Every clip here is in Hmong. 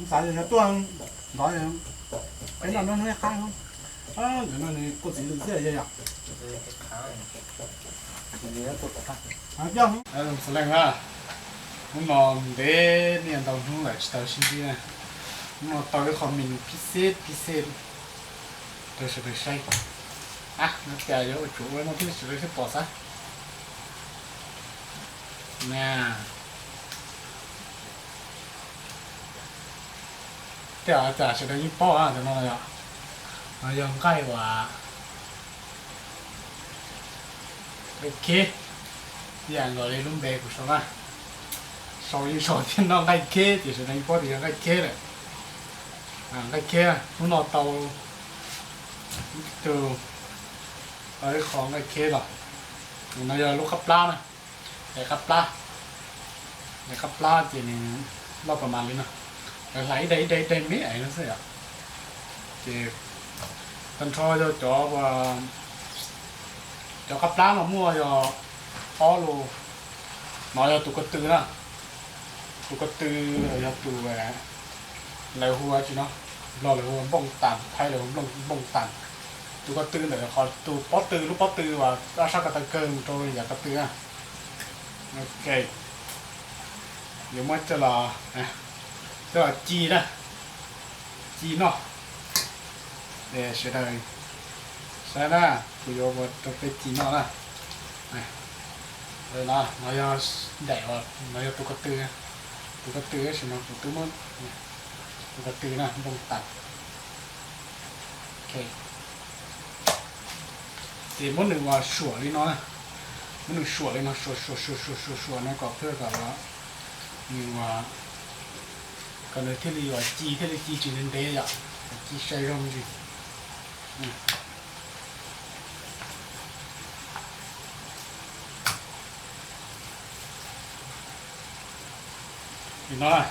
Xav yog tuaj ntov peb noj hnub hnub qab. Ntawm no nws kuj txiv lwm xwb yog yom. Txhua leej na, hnub no ntev niaj ntau hnub lawm tsis tau sib ntsib na. Hnub no tau ib qho me nus phib xeb phib xeb rau sawv daws saib. Ab, no cas yuav ua tsuav ua no thiab sawv daws thiaj pom xav na. Tej zaum cas sawv daws yeej paub ntawm no yom. No yog nqaij uas nqaij kheb, ib yam nkaus li lub npe kuv sau na. Sau yeej sau thiab no, nqaij kheb ces sawv daws yeej paub tias yog nqaij kheb lawm. Nqaij kheb, hnub no tau tus, tau ib qho nqaij kheb los. No yog lub qab plab na. Daim qab plab, daim qab plab ces nws loj pas mas li no, lawv hlais ib daim ib daim ib daim me me no xwb yom. Ces tag nrho yog cov, cov qab plab no muaj yog ob lus. No yog tus ko tw na, tus ko tw yog tus, lawv hu ua tsi no, Nplog lawv hu ua npooj tas, Thaib lawv hu ua npooj tas. Tus ko tw ntawm qhov tus pob tw, lub pob tw uas ob sab ko taw kawg mus rau yav ko tw na. Ok, yuav muab coj los, coj los ci na, ci noj. Es sawv daws saib na, kuv yuav ua rau peb ci noj na. No, no yog daim uas, no yog tus ko tw, tus ko tw tab sis no kuv twb muab, tus ko tw na, npooj tas. Ok, ces muab nws ua suam li no na, muab nws suam li no, suam suam suam suam suam suam no kom thiaj kom nws ua, kom nws thiaj li ua ci, thiaj li ci tsis ntev ntev yom, ci sai zoo ntsis. Li no na.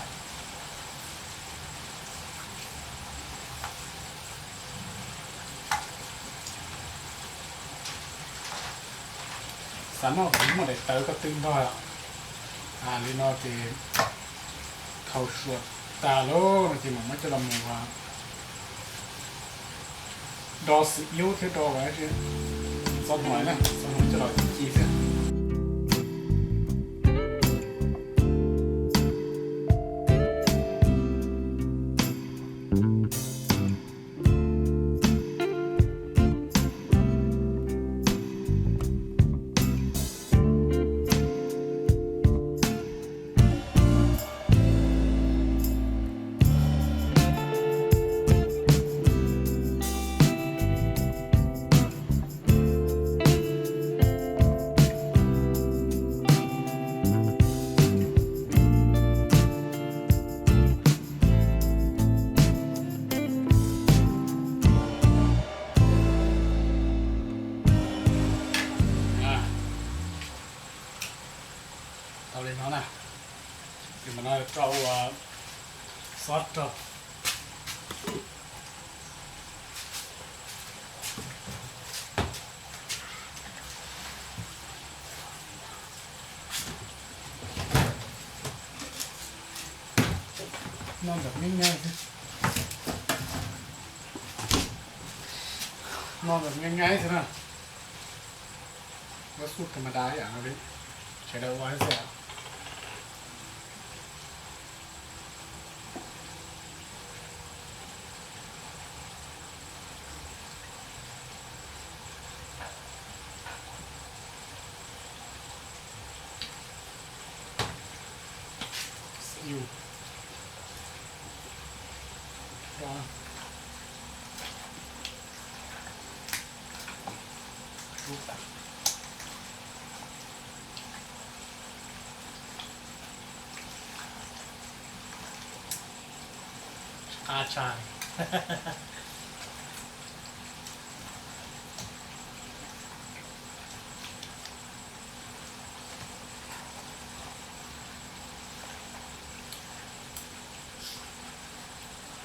Xav noj muaj daim tawv ko tw nrog. Li no ces thaum suam tas lawm no ces mam muab coj los mus do xim iub thiab do txo hnuas na, txo hnuas coj los ci xwb. Tau li no na, ces mam no rau ua xob rau. Noj ntawm me nyuam xwb, noj ntawm me nyuam xwb na. Ua xub tha ma da ib yam no li, sawv daws ua xwb. Qab tshaj.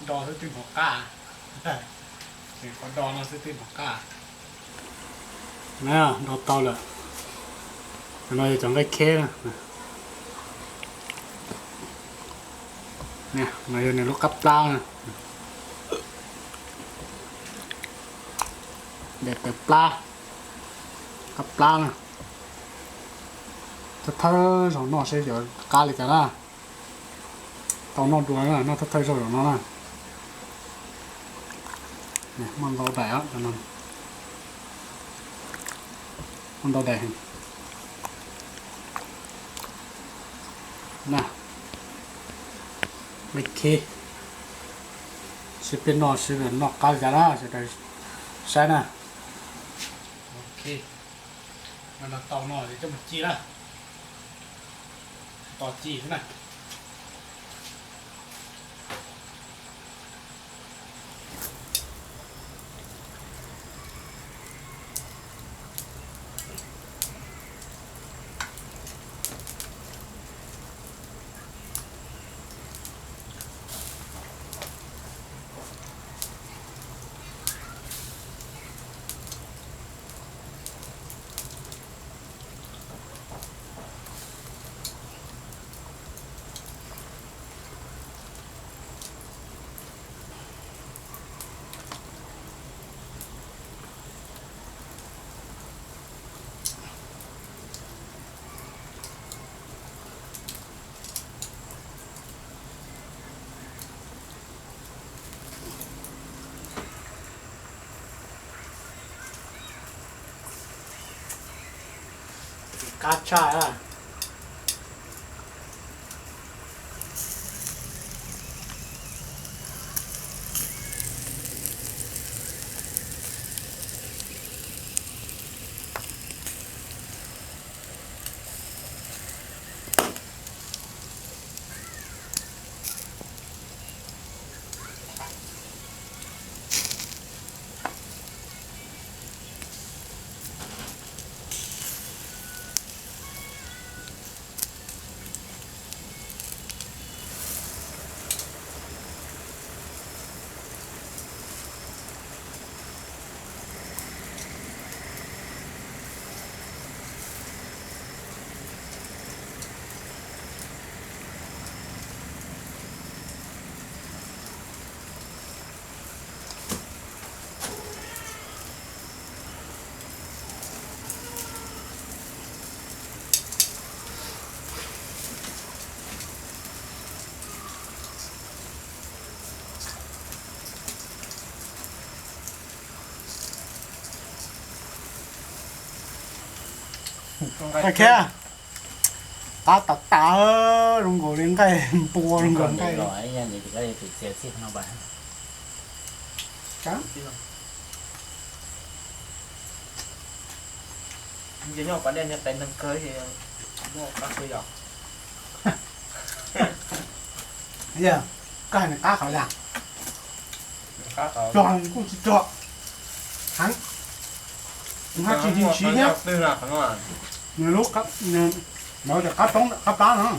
Do xwb twb hnov qab. Qhov do no xwb twb hnov qab. Na, do tau lawm. No yog cov nqaij kheb na. No yog nws lub qab plab na. Daim tawv plab, qab plab na. Thawj thawj zaug noj seb yuav qab li cas na. Tau noj dua na, noj thawj thawj zaug zaum no na. Muaj ntau daim, muaj ntau daim na. Ok, seb peb noj seb noj qab li cas na, sawv daws saib na. Ok, no tau no coj mus ci na. Tos ci xwb na. Qab tshaj. Qab tas tas, zoo nkaus li nqaij npua, zoo nkaus nqaij. Yog, koj hais nws qab qhov yam, tog kuj tsis tog, heev, kuv haj tsis siv thiab. Nws lub, no tias qab plab no.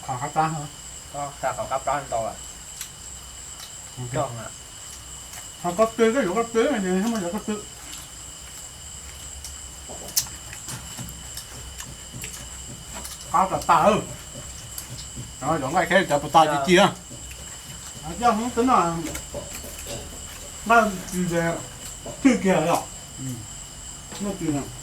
Qhov qab plab, qhov qab plab ntau lawm. Ho koj tw, koj yuav koj tw, yuav koj tw. Qab tas tas, cov nqaij khiav cov puas tas ci ci na. Coj hoob twb noj, nqaij twb kiag yom. Noj twb